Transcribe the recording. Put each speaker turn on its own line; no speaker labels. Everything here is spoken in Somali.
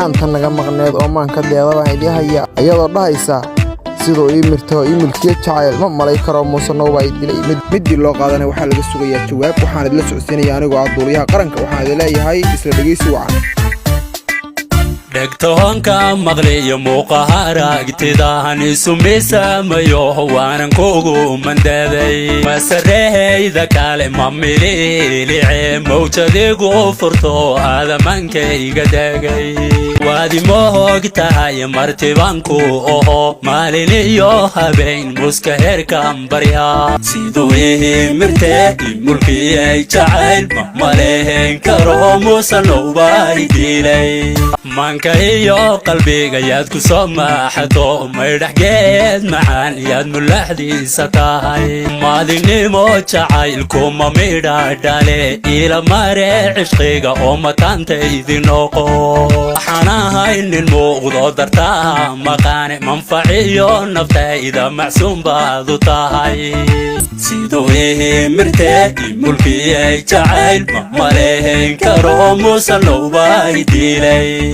Anta naga maqneed oo maanka deeqda baan idii haya, iyadoo dhahaysa siduu ii mirto ii milkiyo jacayl ma malay karo, Muusanow baa i dilay. Midii loo qaadanay waxaa laga sugayaa jawaab. Waxaan idila socodsiinaya anigoo ah duuliyaha qaranka. Waxaan idin leeyahay isla dhegeysi wacan.
Dhegtoonka maqliyo muuqaha aragtidahan isu miisaamayo, waanan kugu mandaaday. Masarehayda kale ma miliilice, mawjadigu furto aadamaankayga degay. Waad ima hog tahay, martibanku oho, maalin iyo habeen muska heerkan barya. Siduu ihi mirte mulkiyay jacayl ma malehen karo, Musanowbay dilay. Manka iyo qalbiga yaad ku soo maaxato, maydhaxgeed macaan yaad mulaxdiisa tahay. Maadinimo jacaylkuma midha dhale, ila mare cishqiga oo mataantaydi noqo. Waxaan ahay nin muuqdo dartaa maqaane, manfaciyo naftayda macsuum baad u tahay. Siduu ihi mirte mulkiyay jacayl ma malehen karo, Musanowbay dilay.